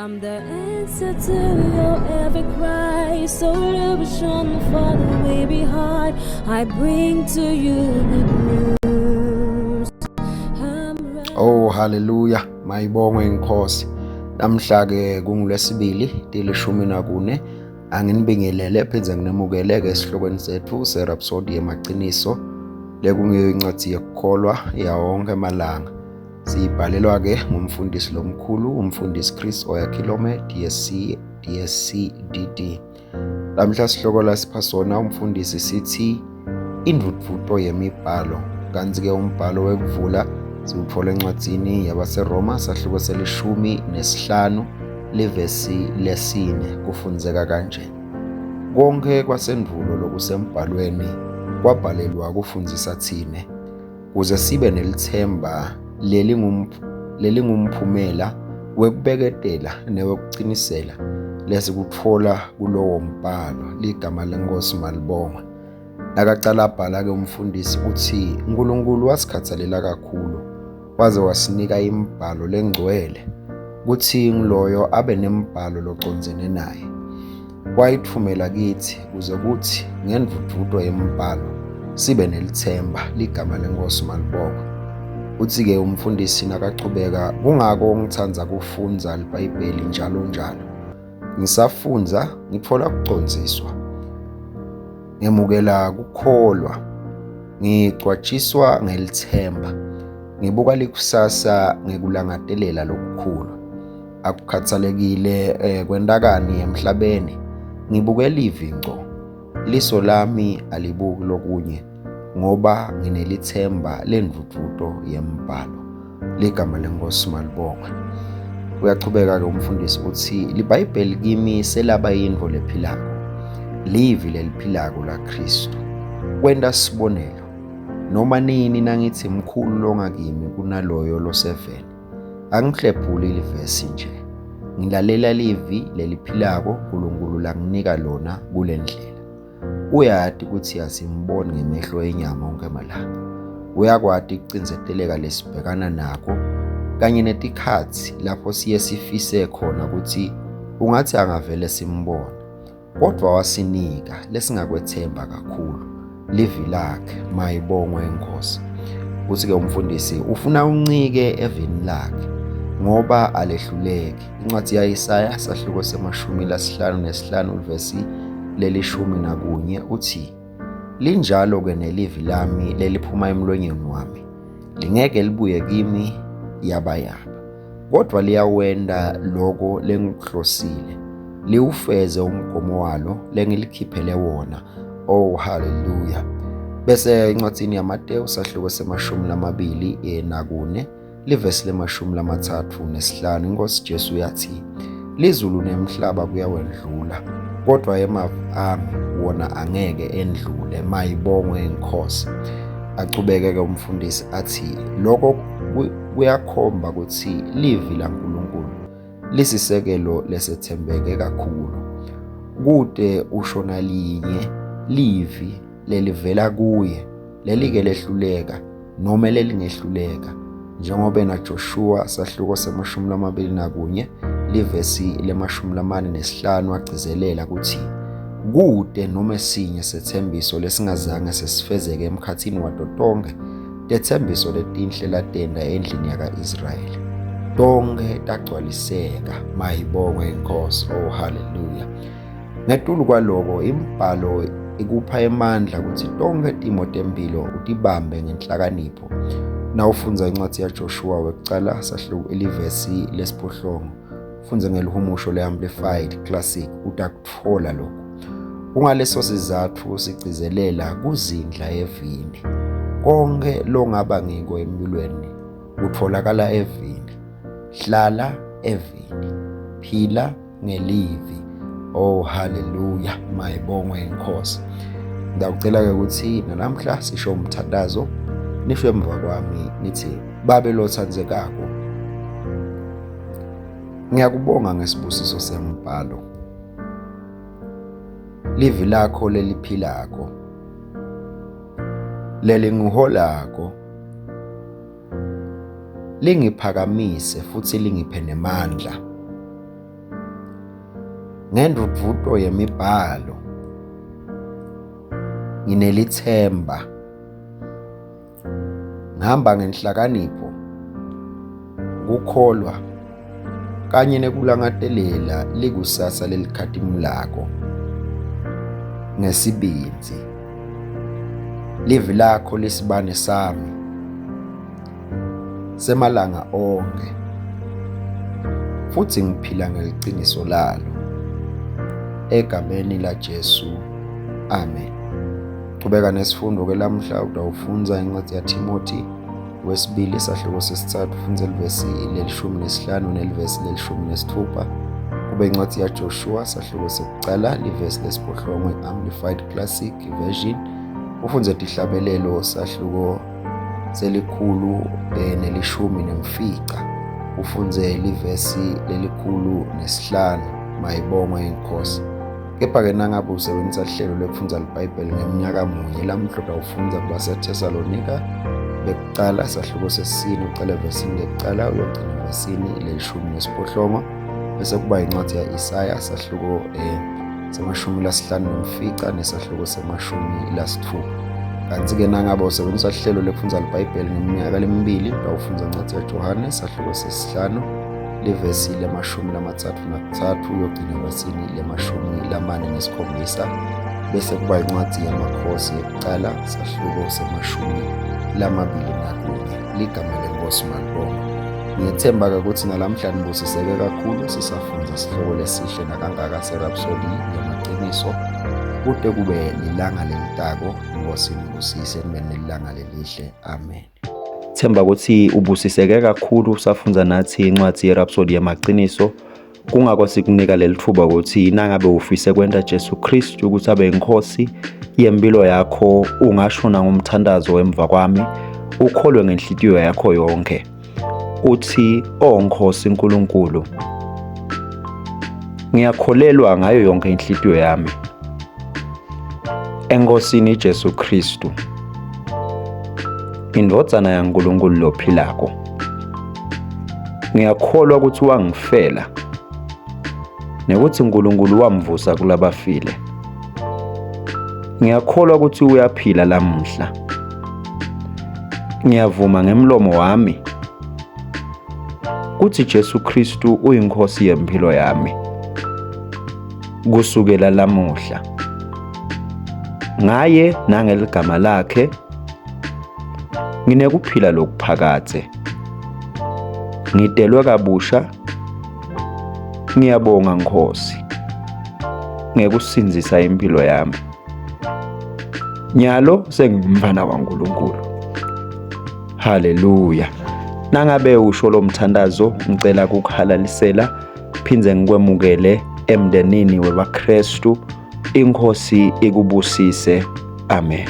I'm the answer to your every cry, solution for the weary heart. I bring to you good news. I'm right. Oh haleluya, mayibongwe inkosi. Namhla ke kungulwesibili tilishumi nakune anginibingelele phindze nginemukele ke esihlokweni sethu seRhapsody yemaqiniso lekungiyo incwadi yekukholwa yawonke emalanga. Siyibhalelwa-ke ngumfundisi lomkhulu, umfundisi Chris Oyakhilome, DSC, DSC, DD. Lamhla sihloko lasipha sona umfundisi sithi indvudvuto yemibhalo. Kanti-ke umbhalo wekuvula siwuthola encwadzini yabaseRoma sahluko selishumi nesihlanu livesi lesine kufundzeka kanje. Konke kwasendvulo lokusembhalweni kwabhalelwa kufundzisa thine kuze sibe nelithemba lelingumphumela wekubeketela newekucinisela lesikutfola kulowo mbhalo. Ligama leNkosi malibongwe. Nakacala abhala-ke umfundisi uthi uNkulunkulu wasikhathalela kakhulu waze wasinika imibhalo lengcwele kuthi ngiloyo abe nembhalo locondzene naye. Wayithumela kithi kuze kuthi ngendvudvuto yembhalo sibe nelithemba. Ligama leNkosi malibongwe. Uthi-ke umfundisi nakachubeka, kungako ngithanda kufundza liBhayibheli njalo njalo. Ngisafundza ngitfola kucondziswa, ngemukela kukholwa, ngigcwatshiswa ngelithemba, ngibuka likusasa ngekulangatelela lokukhulu. Akukhathalekile kwentakani emhlabeni, ngibuke livi ngco. Liso lami alibuki lokunye ngoba nginelithemba lendvudvuto yembhalo. Ligama leNkosi malibongwe. Uyachubeka-ke umfundisi uthi liBhayibheli kimi selaba yintfo lephilako, livi leliphilako laKhristu. Kwenta sibonelo, noma nini nangithi mkhulu longakimi kunaloyo loseveni, angihlephuli livesi nje, ngilalela livi leliphilako uNkulunkulu langinika lona kule ndlela. Uyati ukuthi asimboni ngemehlo enyama onke amalanga. Uyakwati kucindzeteleka lesibhekana nako kanye netikhatsi lapho siye sifise khona ukuthi ungathi angavele simbone. Kodwa wasinika lesingakwethemba kakhulu, livi lakhe, mayibongwe inkosi. Uthi-ke umfundisi ufuna uncike evini lakhe ngoba alehluleki. Incwadi ya-Isaya sahluko semashumi lasihlanu nesihlanu vesi lelishumi nakunye uthi, linjalo-ke nelivi lami leliphuma emlonyeni wami, lingeke libuye kimi yabayaba, kodwa liyawenta loko lengikuhlosile, liwufeze umgomo walo lengilikhiphele wona. Oh haleluya. Bese encwadzini yaMatewu sahluko semashumi lamabili nakune livesi lemashumi lamathathu nesihlanu inkosi Jesu yathi, lizulu nemhlaba kuyawendlula, kodwa emavi ami wona angeke endlule. Mayibongwe inkosi. Achubeke-ke umfundisi athi lokho kuyakhomba ukuthi livi laNkulunkulu lisisekelo lesethembeke kakhulu. Kute usho nalinye livi lelivela kuye lelike lehluleka noma lelingehluleka, njengoba naJoshua sahluko semashumi lamabili nakunye livesi lemashumi lamane nesihlanu agcizelela ukuthi kute noma sinye sethembiso lesingazange sesifezeke emkhathini wato tonke tetsembiso letinhle latenda endlini yaka-Israyeli. Tonke tagcwaliseka. Mayibongwe inkosi. Oh haleluya. Ngetulu kwaloko, imibhalo ikupha emandla ukuthi tonke timo tempilo utibambe ngenhlakanipho. Nawufundza incwadi yaJoshua wekucala sahluko ilivesi lesiphohlongo, fundze ngelihumusho le-Amplified Classic utakutfola lokhu. Kungaleso sizatfu sigcizelela kuzindla evini. Konke longaba ngiko empilweni kutfolakala evini. Hlala evini. Phila ngelivi. Oh haleluya, mayibongwe inkosi. Ngiyacela-ke ukuthi nanamhla sisho umthandazo, nisho emva kwami nithi, Babe lothandzekako, ngiyakubonga ngesibusiso sembhalo. Livi lakho leliphilako lelingiholako lingiphakamise futhi lingiphe nemandla. Ngendvudvuto yemibhalo nginelithemba. Ngihamba ngenhlakanipho, kukholwa kanye nekulangatelela likusasa lelikhatimulako ngesibindzi. Livi lakho lisibane sami semalanga onkhe futsi ngiphila ngeliciniso lalo. Egameni laJesu, amen. Chubeka nesifundo-ke lamuhla utawufundza incwadzi yaThimothi wesibili sahluko sesitsatfu fundza livesi lelishumi nesihlanu nelivesi lelishumi nesitfupha kube incwadzi yaJoshua sahluko sekucala livesi lesiphohlongo i-Amplified Classic Version ufundze tihlabelelo sahluko selikhulu nelishumi nemfica ufundze livesi lelikhulu nesihlanu mayibongwe inkosi. Kepha-ke nangabe usebenzisa hlelo lekufundza liBhayibheli ngemnyaka munye, lamuhla utawufundza kubaseThesalonika bekucala sahluko sesine ucala evesini lekucala uyogcina evesini lelishumi nesiphohlongo bese kuba incwadi ya-Isaya sahluko semashumi lasihlanu nemfica nesahluko semashumi lasitfupha. Kanti-ke nangabe usebenzisa hlelo lekufundza liBhayibheli ngeminyaka lemibili utawufundza incwadi yaJohane sahluko sesihlanu livesi lemashumi 33 uyogcina evesini lemashumi 47 bese kuba incwadi yamakhosi yekucala sahluko semashumi 21. Ligama lenkosi malibonga. Ngiyethemba-ke ukuthi nalamhla nibusiseke kakhulu sisafundza sihloko lesihle nakangaka seRhapsody yamaqiniso kude kube lilanga lelitako. Inkosi nibusise nibe nelilanga lelihle. Amen. Themba ukuthi ubusiseke kakhulu usafundza nathi incwadi yeRhapsody yamaqiniso. Kungako sikunika leli thuba ukuthi nangabe ufise kwenta Jesu Kristu ukuthi abe inkosi yempilo yakho, ungasho nangomthandazo emva kwami, ukholwe ngenhlitiyo yakho yonke. Uthi, "O Nkosi uNkulunkulu, ngiyakholelwa ngayo yonke inhlitiyo yami eNkosini Jesu Kristu, indvodzana yaNkulunkulu lophilako. Ngiyakholwa ukuthi wangifela nekuthi uNkulunkulu wamvusa kulabafile. Ngiyakholwa ukuthi uyaphila lamuhla. Ngiyavuma ngemlomo wami kuthi Jesu Kristu uyinkosi yempilo yami kusukela lamuhla. Ngaye nangeligama lakhe nginekuphila lokuphakadze. Ngidelwe kabusha. Ngiyabonga Nkosi ngekusindzisa impilo yami. Nyalo sengingumfana waNkulunkulu. Haleluya. Nangabe usho lo mthandazo ngicela kukuhalalisela phindze ngikwemukele emndenini webaKristu. Inkosi ikubusise. Amen.